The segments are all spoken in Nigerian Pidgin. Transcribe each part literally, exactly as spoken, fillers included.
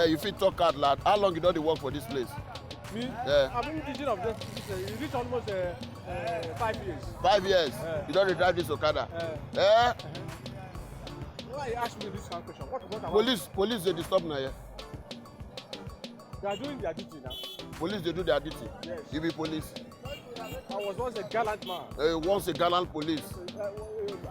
You fit talk out loud. How long you don dey work for this place? Me? Yeah. I've been teaching of this. This uh, it's reached almost uh, uh, five years. Five years. Yeah. You don dey drive this okada. Yeah. Eh? Why you ask me this kind of question? What what about? Police police dey disturb na here. They are doing their duty now. Police dey do their duty. Yes. You be police. I was once a gallant man. Uh, once a gallant police. Uh,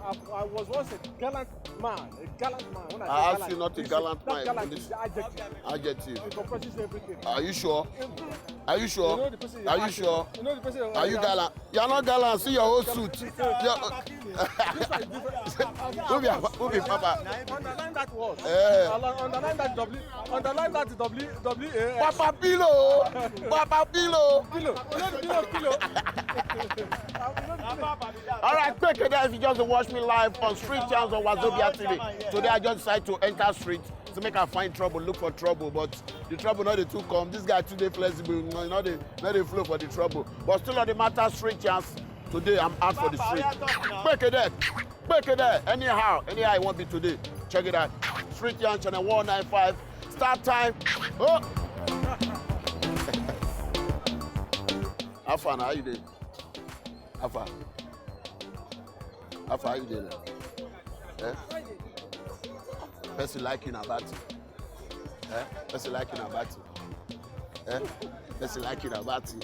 I, I was once a gallant man. A gallant man. When I, I say ask you not a this- gallant that man, gallant police. Is the adjective. Adjective. It comprises everything. Are you sure? Are you You sure? know the person. Are you asking. sure? You know the person. Are you gallant? You are not gallant. See your whole suit. Your- This one is different. Who be Papa? Who be Papa? Underline that word. Eh. Underline that W. Underline that W. W A. Papa pillow. Papa pillow. Pillow. You know the pillow. Pillow. All right, quick, guys, if you just watch me live on Street Channels on Wazobia T V. Today I just decided to enter street to make I find trouble, look for trouble, but the trouble not dey too come. This guy too dey flexible, you know, not dey not dey flow for the trouble. But still on the matter, Street Channels. Today I'm out for the street. Quick there, quick there. Anyhow, anyhow I want be today. Check it out. Street Channels channel one nine five. Start time. Oh. How far now? How you dey? How far? How far you dey now? Eh? Person like you na bad thing. Eh? Person like you na bad thing. Eh? Person like you na bad thing.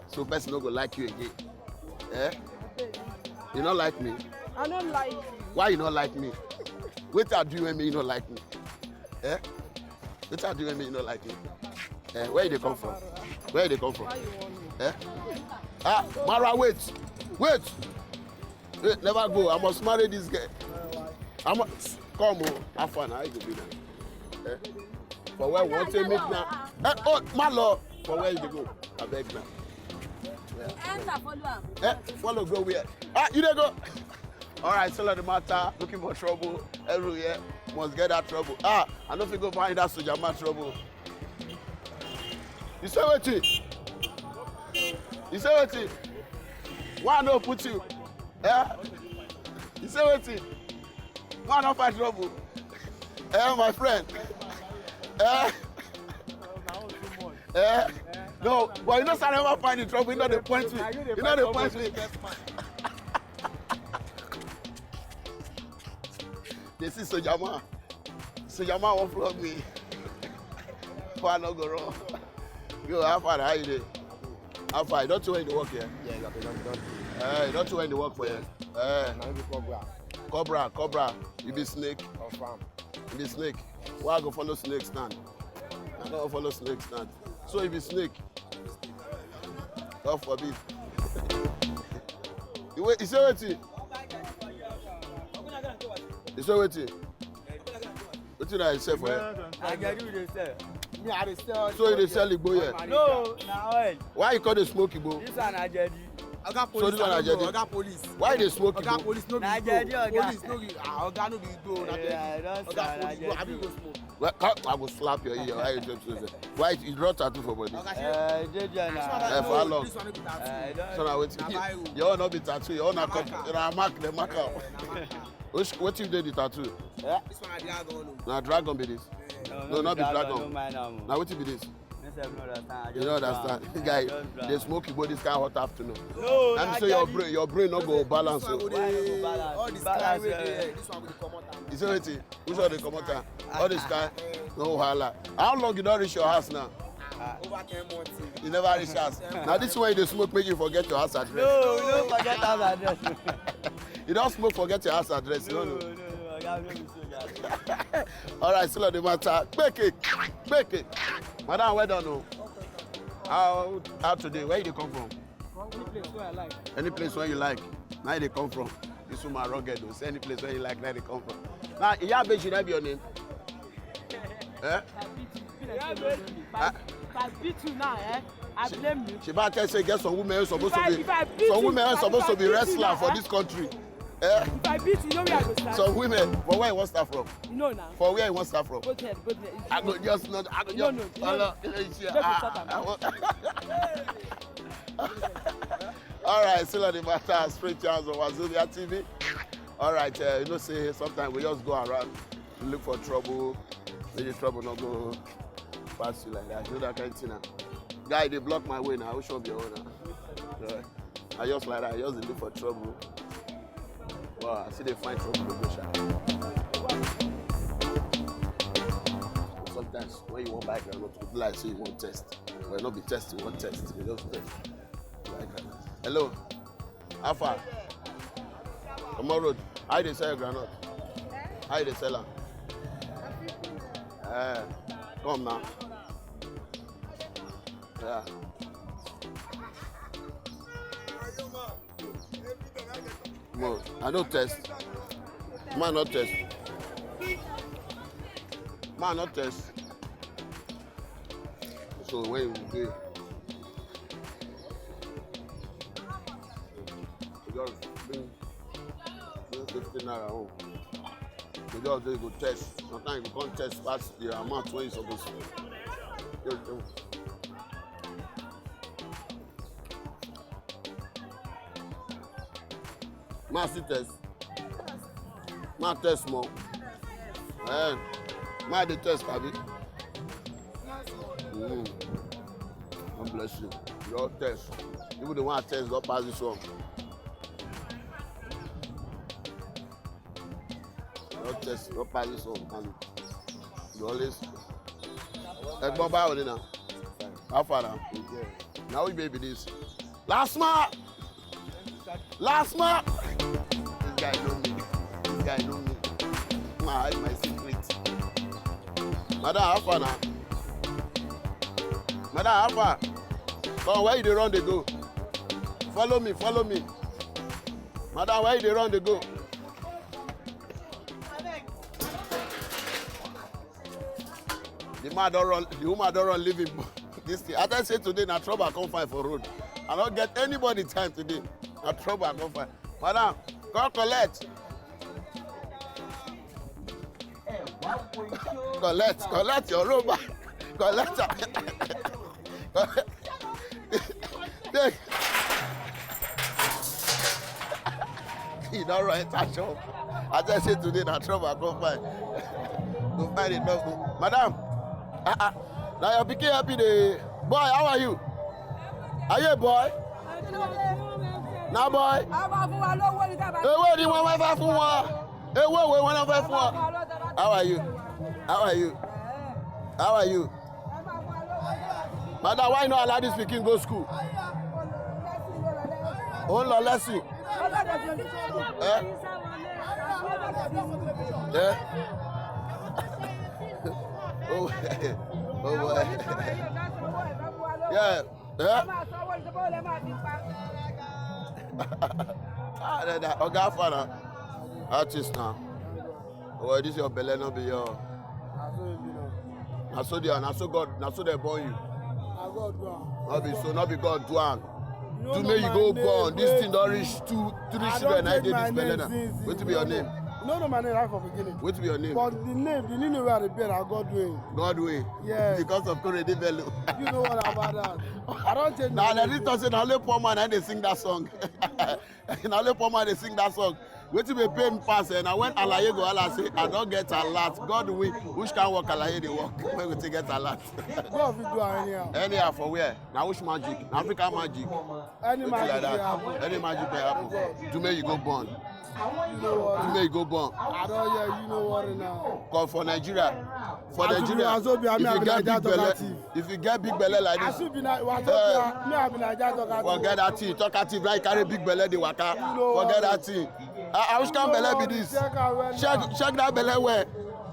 So person no go like you again. Eh? You no like me? I don't like you. Why you no like me? Wetin I do wey make you no like me? Eh? Wetin I do wey make you no like me? Eh? Where you dey come from? Where you dey come from? Why you want me? Eh? Ah, Mara, wait. Wait. Wait, never go. I must marry this girl. I must come o. How far na? How you go be now? Eh? For where we wan take meet now? Eh, oh, Malo. For where you dey go? Abeg now. Enter, follow am. Eh, follow go where? Ah, you dey go? All right, so the matter, looking for trouble everywhere. Must get that trouble. Ah, I no fit go find that soldier man trouble. You say wetin? You say wetin? Why I no put you? Eh? You say wetin? Why I no find trouble? Eh, my friend. Eh? Eh? No, but you know say I never find the trouble. You know they point me. You know they point me. They see soldier man. Soldier man wan flog me. Far no go wrong. Yo, how far? How you dey? How far? You don too when you dey work here? Yeah, you don don. Eh, you don too when you dey work for here? Eh, Na me be Cobra. Cobra, Cobra. You be snake. Confirm. You be snake. Why I go follow snake stand? I no go follow snake stand. So you be snake. God forbid. You wait, you say wetin? You say wetin? Wetin I sell for here? Agedi we dey sell. Me, I dey sell. So you dey sell igbo here? No, na oil. Why you call dey smoke igbo? This one Agedi. Oga So this one na Agedi? Oga police. Why you dey smoke Oga igbo? police no be Na igbo. Agedi, oga. Police no be. Ah, oga no be igbo. Na Yeah, I don oga start police. Agedi. Abi go smoke. Well, come, I go slap your ear. Why you just say? Why you draw tattoo for body? Oga Eh, J J na. Eh, for how long? This one no be tattoo. Eh, I don. So na wetin? Na bio. Your own no be tattoo. Your own na Na cut. marker. Na mark. The marker. Eh, na marker. Which, wetin dey the tattoo? This one na dragon o. Na dragon be this. No, no be dragon. No mind am. Na wetin be this? Me sef no understand. I You no just understand, drown. guy. I just drown. Dey smoke igbo this kind hot afternoon. No, Na na me say your Agedi. brain, your brain no go balance This one o. go Why you dey go balance? all this Balance, kind wey eh. dey here. This one go dey comot am. You say wetin? Which one dey comot am? All this kind. No wahala. How long you don reach your house now? Over ten months. You never reach house. Na this one you dey smoke make you forget your house address. No, we no forget house address. You don smoke forget your house address. No, No, no, no. no, oga no be so guy. All right, still on the matter. Quick it, quick it. Madam, well done o. How how today? Where you dey come from? Any place where I like. Any place where you like. Na you dey come from. This woman rugged o. Say any place where you like, na you dey come from. Na Iya Beji, na be your name? Eh? If I beat you now, eh? I blame you. She ba tell say get some women wey suppose If I- to be if I beat some you, women wey if I- suppose if to I be beat you wrestler now, for eh? This country. Eh? If I beat you, you know where I go start. Some women. But where you wan start from? You know now. For where you wan start from? Both head, both leg. I go just not. I go No, just. no, no. Hello, hello, yeah, Just ah, start am. I want- All right, still on the matter. Street Channels on Wazobia T V. All right, uh, you know say sometimes we just go around to look for trouble. Make the trouble not go pass you like that. You know that kind of thing now. Guy, they block my way now. Which one be your own now? Yeah. I just like that. I just dey look for trouble. Wow, I see they find trouble to go sha. Sometimes when you want buy groundnut, you be like say you want test. Well, not be test, you want test. You just test. Like that. Hello. How far? Comot road. How you dey sell your groundnut? How you dey sell am? Eh, come now. Yeah. Mo, I no test. Man no test. Man no test. So when you dey, you just bring, bring fifty naira home. You just dey go test. Sometimes you go come test pass the amount wey you suppose. Just do. Ma see test. Ma test small. Eh. Ma dey test, abi? Mm. God bless you. Your test. Even the one test don pass this one. Your test don pass this one. And you always. Ẹ̀gbọ́n, báwo ni na? How far na? Na which baby this? Last man! Last man! This guy know me. This guy know me. Ma hide my secret. Madam, how far na? Madam, how far? Come, where you dey run dey go? Follow me, follow me. Madam, where you dey run dey go? The man don run, the woman don run leave him. This thing. I tell say today na trouble I come find for road. I no get anybody time today. Na trouble I come find. Madam, come collect. Collect, collect your robe. Collect am. Take. He don run enter shop. I tell say today na trouble I come find. Go find enough. Madam, ah ah, na your pikin help you dey. Boy, how are you? Are you a boy? Na boy. Owó ni wọ́n fẹ́ fún wọn. Owó wo wọ́n fẹ́ fún wọn. How are you? How are you? How are you? Madam, why you no allow this pikin go school? Ó ń lọ lesson. Eh? Eh? Oh, oh, yeah. Eh? Ah, that, that, Oga Fana. Artist now. Oh, this your belle, no be your. Na so e be now. Na so they are, na so God, na so they born you. Na God do am. No be so, no be God do am. You no Do know make you my go name, born. This wait. Thing don reach two, three I children. Don I change dey my this belle name now. Since Wetin be your name? You no know my name right from beginning. Wetin be your name? But the name, the new name wey I dey bear na Godwin. Godwin. Yes. Because of Korede Bello. You know what about that? I don change Na my dem name. Dey talk say na only poor man na dey sing that song. Na only poor man dey sing that song. Wetin dey pain me pass, eh, na when Alaye go holla say, "I don get alert." God will, which kind work Alaye dey work? When we take get alert? God fit do am anyhow. Anyhow for where? Na which magic? Na African magic. Any Wetin like magic wey that? Happen. Any magic wey happen? Do make you go born. You know what? Do make you go born. I don hear, you know what now. Come for Nigeria. For As you be Nigeria, Wazobia, me, if I you be get Naija big belle, talkative. If you get big belle like As this, you be na, Wazobia, eh, me, I be Naija talkative. Forget that thing. Talkative like carry big belle dey waka. You know Forget what? That thing. Ah, ah, which kind belle be this? Check am well Check, now. Check that belle well.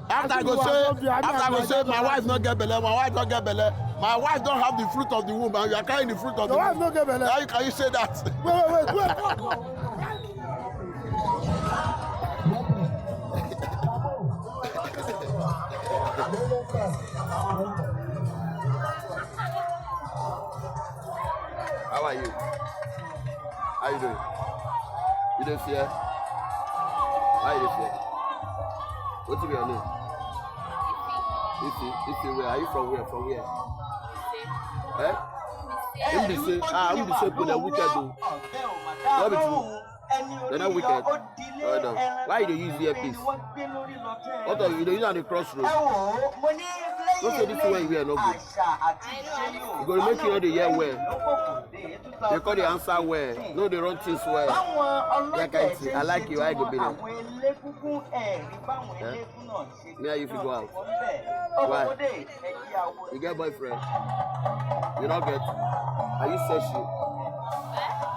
After I go say, Wazobia, me, after I I go be say, Naija my wife talkative. No get belle, my wife no get belle. My wife don have the fruit of the womb, and you are carrying the fruit of Your the wife womb. No get belle. How you, can you say that? Wait, wait, wait, wait. How are you? How you doing? You dey fear? Why you dey fear? Wetin be your name? Ifi. Ifi, where? Are you from where? From where? Eh? Mbise. Ah, Mbise, people dey wicked o. No be true. They're not wicked. Well done. Why you dey use earpiece? What of you dey use am dey cross road? No say this one you wear no good. You go make you no dey hear well. You call the answer well. No dey run things well. That kind thing. I like you. I go be like. Me and you fit go out. Why? You get boyfriend? You no get? Are you searching?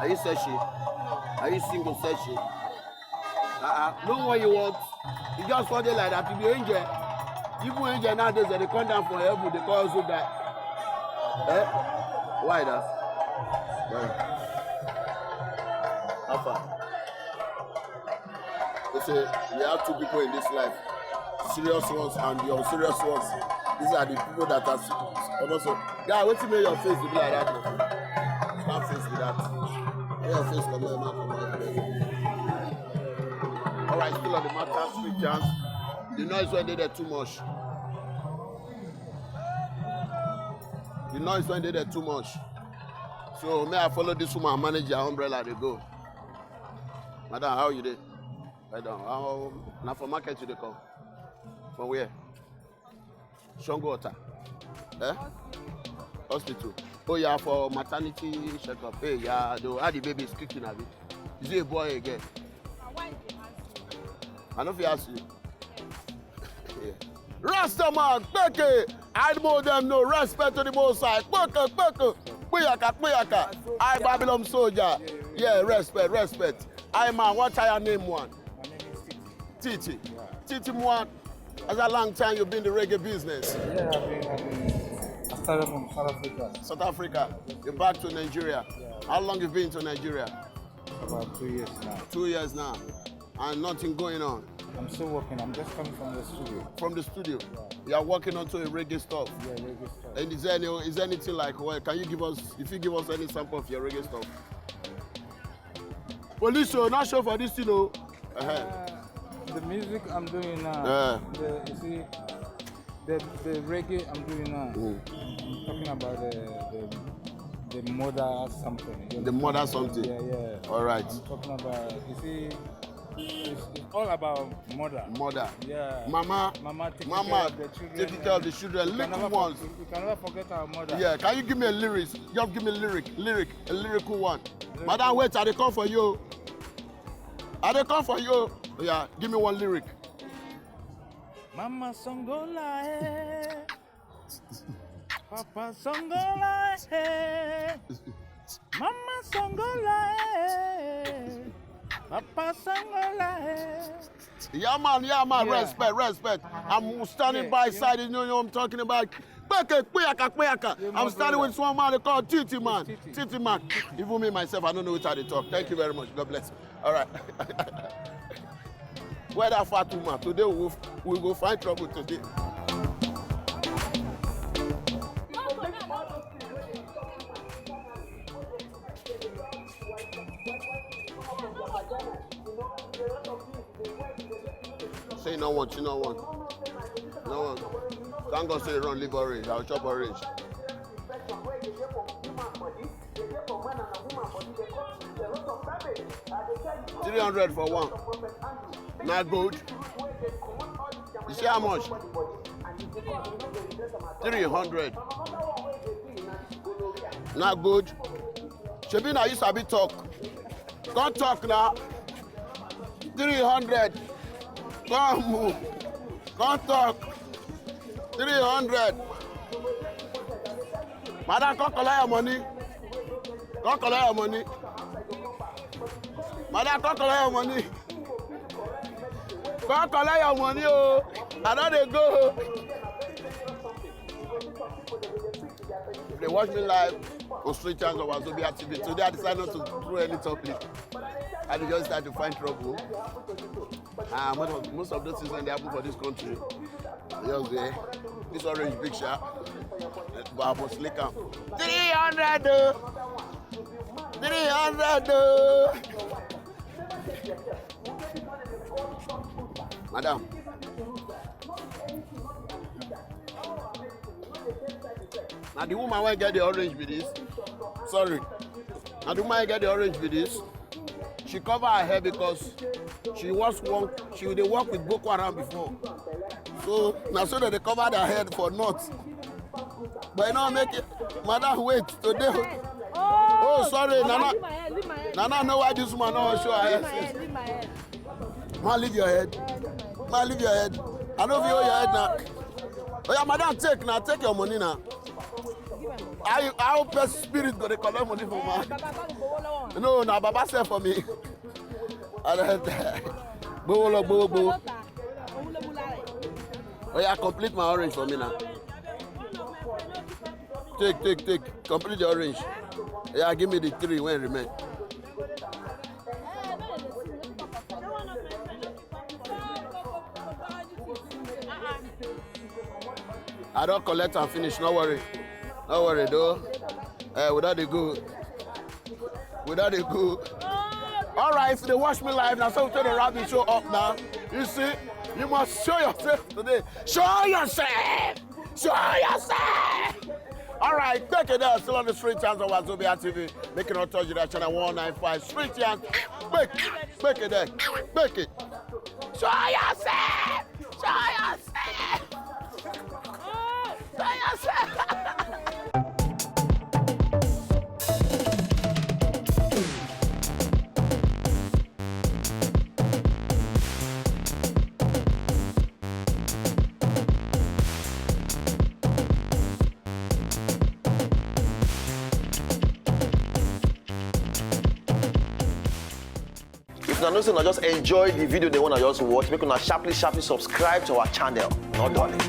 Are you searching? Are you single searching? Uh-uh. No one you want. You just want it like that. You be angel. Even angel nowadays, they come down from heaven. They call also die. Eh? Why that? Why? How far? They say we have two people in this life, serious ones and the unserious ones. These are the people that are also. Guy, wetin make your face dey be like that? That face be that. Make your face come here, man, come here. All right, still on the matter, street jams. The noise wey dey there too much. The noise wey dey there too much. So may I follow this woman manage her umbrella dey go. Madam, how you dey? Madam, how, na for market you dey come? From where? Shango Ota. Eh? Hospital. Oh, yeah, for maternity checkup. Hey, yeah, the, how the baby is kicking, abi? Is it a boy again? I no fit ask you. Yeah. Rastaman, kpeke, I know them no respect to the most high. Kpeke, kpeke, kpeyaka, kpeyaka. I Babylon soldier. Yeah, respect, respect. I man, what I name one? My name is Titi. Titi. Yeah. Titi Mwan. That's a long time you've been in the reggae business. Yeah, I've been, I've been, I started from South Africa. South Africa. You're back to Nigeria. Yeah. How long you been to Nigeria? About two years now. Two years now. And nothing going on. I'm still working. I'm just coming from the studio. From the studio. Yeah. You are working onto a reggae stuff. Yeah, reggae stuff. And is there any, is there anything like, well, can you give us, if you give us any sample of your reggae stuff? Police, oh, not show for this thing, oh. Uh-huh. Uh, the music I'm doing now. Yeah. The, you see, the, the reggae I'm doing now. Mm. I'm talking about the, the, the mother something. You understand? The mother something. Yeah, yeah. All right. I'm talking about, you see, it's, it's all about mother. Mother. Yeah. Mama. Mama taking care of the children. Taking care of the children. Little ones. You can never forget our mother. Yeah. Can you give me a lyrics? Just give me lyric, lyric, a lyrical one. Lyrical. Madam, wait, I dey come for you. I dey come for you. Yeah, give me one lyric. Mama Songola, eh. Papa Songola, eh. Mama Songola, eh. Papa Songola, eh. Yeah, man, yeah, man. Yeah. Respect, respect. I'm standing by side, you know, you know what I'm talking about. Kpeke, kpeyaka, kpeyaka. I'm standing with someone they call Titi Man. Titi. Titi Man. Even me, myself, I don't know what I dey talk. Thank you very much. God bless. All right. Where that fat woman? Today we will, we go find trouble today. Say no one, you no one. No one. Thank God say run, leave orange. I'll chop orange. Three hundred for one. Na gold. You see how much? Three hundred. Na gold. Shebi na you sabi talk. Come talk now. Three hundred. Come move. Come talk. Three hundred. Madam, come collect your money. Come collect your money. Madam, come collect your money. Come collect your money, oh. I don dey go. If they watch me live on Street Chance of Wazobia T V, today I decided not to throw any topic. I just start to find trouble. Ah, most of, most of those things when they happen for this country, just there. This orange big shark, but I must lick am. Three hundred, oh. Three hundred, oh. Madam. Na the woman wey get the orange be this. Sorry. Na the woman wey get the orange be this. She cover her head because she was one, she dey work with Boko Haram before. So na so dem dey cover their head for north. But you know, make it, madam, wait today. Oh, sorry, Nana. Nana know why this woman no show her head. Ma, leave your head. Ma, leave your head. I no fit hold your head now. Oh yeah, madam, take now, take your money now. How, how person spirit go dey collect money from man? No, na Baba sell for me. Gbowó lọ, gbowó, gbowó. Oh yeah, complete my orange for me now. Take, take, take. Complete the orange. Yeah, give me the three wey remain. I don collect and finish, no worry. No worry though. Eh, we don dey go. We don dey go. All right, if you dey watch me live, na so we take dey wrap the show up now. You see, you must show yourself today. Show yourself. Show yourself. All right, take it there. Still on the street channels of Wazobia T V. Make it not touch that channel one nine five. Street channels. Make, make it there. Make it. Show yourself. Show yourself. Show yourself. If una know say una just enjoy the video, the one I just watch, make una sharply, sharply subscribe to our channel. No darling.